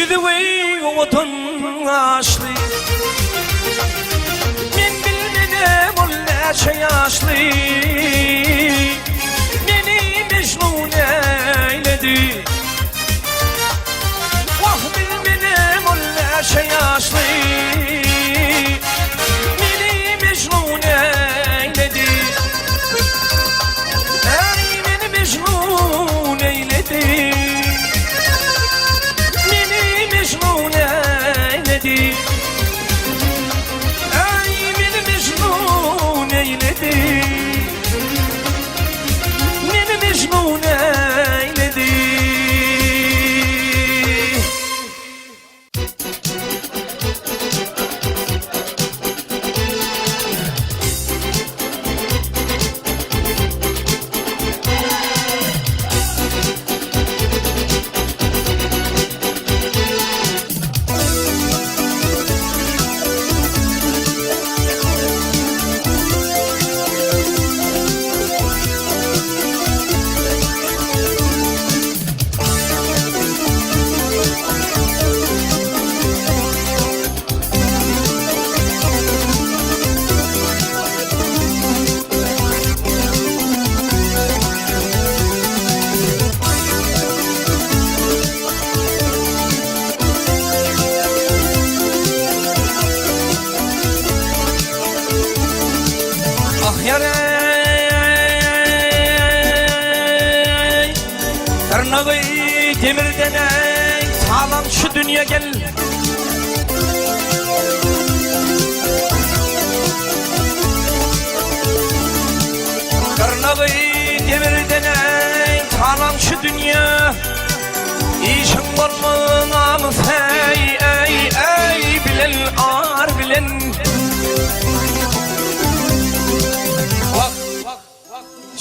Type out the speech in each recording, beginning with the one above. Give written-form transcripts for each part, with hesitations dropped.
Ýüzi weý owadan gaşly. Men bilmenem ol näçe ýaşly. Meni mejnun eýledi. Wah bilmenem ol näçe ýaşly. Meni mejnun eýledi. Äý meni mejnun eýledi. Meni mejnun eýledi. Äý meni mejnun eýledi. Meni mejnun eýledi. Ah ýar eý, Dyrnagy demirden eý, Salam şu dünýä gel. Dyrnagy demirden eý, Salam şu dünýä. Işiň bolmaň namys eý, eý, eý, bilen ar bilen. Wah,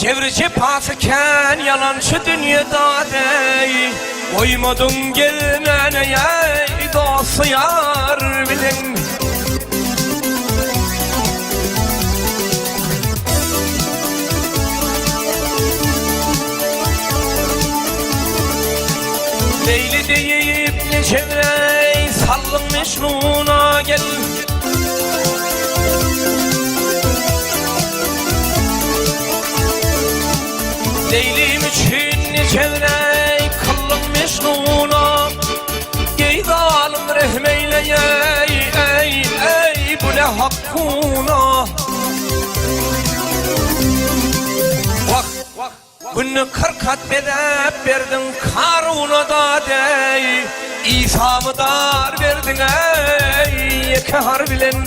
Jebri jepasy kän ýalançy dünýe dadeý Goýmadyň gelmäne ýaý dosty ýar bilen. Leýli diýip niçeý saldyň Mejnuna gel. Leýlim üçin niçeý kyldyň Mejnuna Geý zalym rehm eýleýeý eý eý bu ne hakkuna Wah Günde 40 at bezäp berdiň Karuna da deý Isamy dar berdiň eý ýeke har bilen.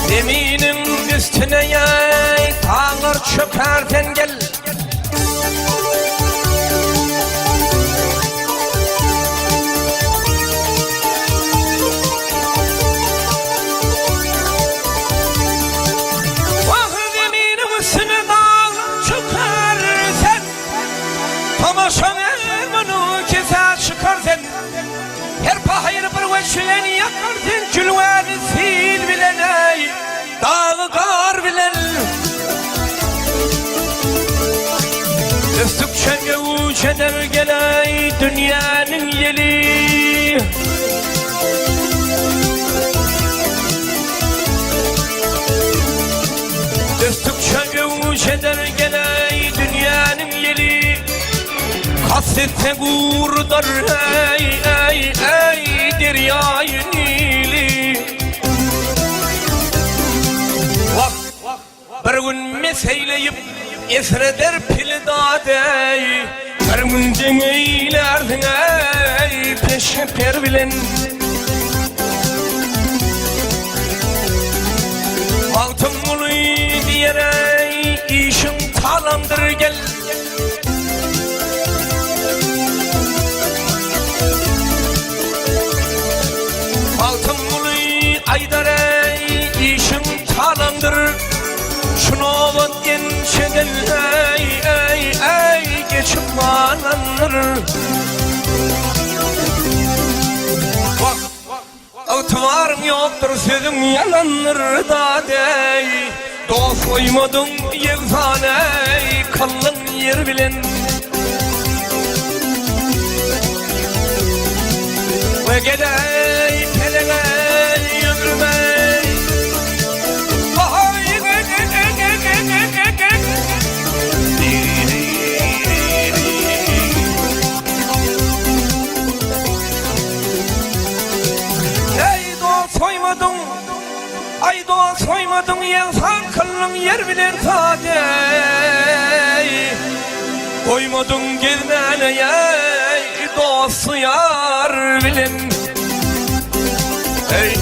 Zeminiň üstüne ýaý daglar çöker sen gel. Wah zeminiň üstüne daglar çöker sen. Tomaşa ber muny kesä çykar sen. Her pahyry bir weçilen ýakar sen jülgäni sil bilen eý dagy gar bilen. Ösdükçe möwç eder geleý dünýäniň ýeli. Ösdükçe möwç eder geleý dünýäniň ýeli. Kast etse gurdar eý eý eý derýaýy Nili. Wah, bir gün meseýleýip esreder pili dadeý, Bir gün deň eýlärsiň eý peşgeper bilen. Magtymguly diýer eý işiň talandyr gel. Magtymguly aýdar eý, işiň talaňdyr, Şu nobat ençeden eý, eý, eý, geçip galandyr. Wah, Ygtybaryň ýokdur sözüň ýalandyr dadeý. Dost goýmadyň ýegsan eý, kyldyň ýer bilen. We geleý pelek eý, ömrüm eý. Eý dost goýmadyň, aý dost goýmadyň ýegsan kyldyň ýer bilen sade Goýmadyň gezmäne eý dost ýar bilen. Eý.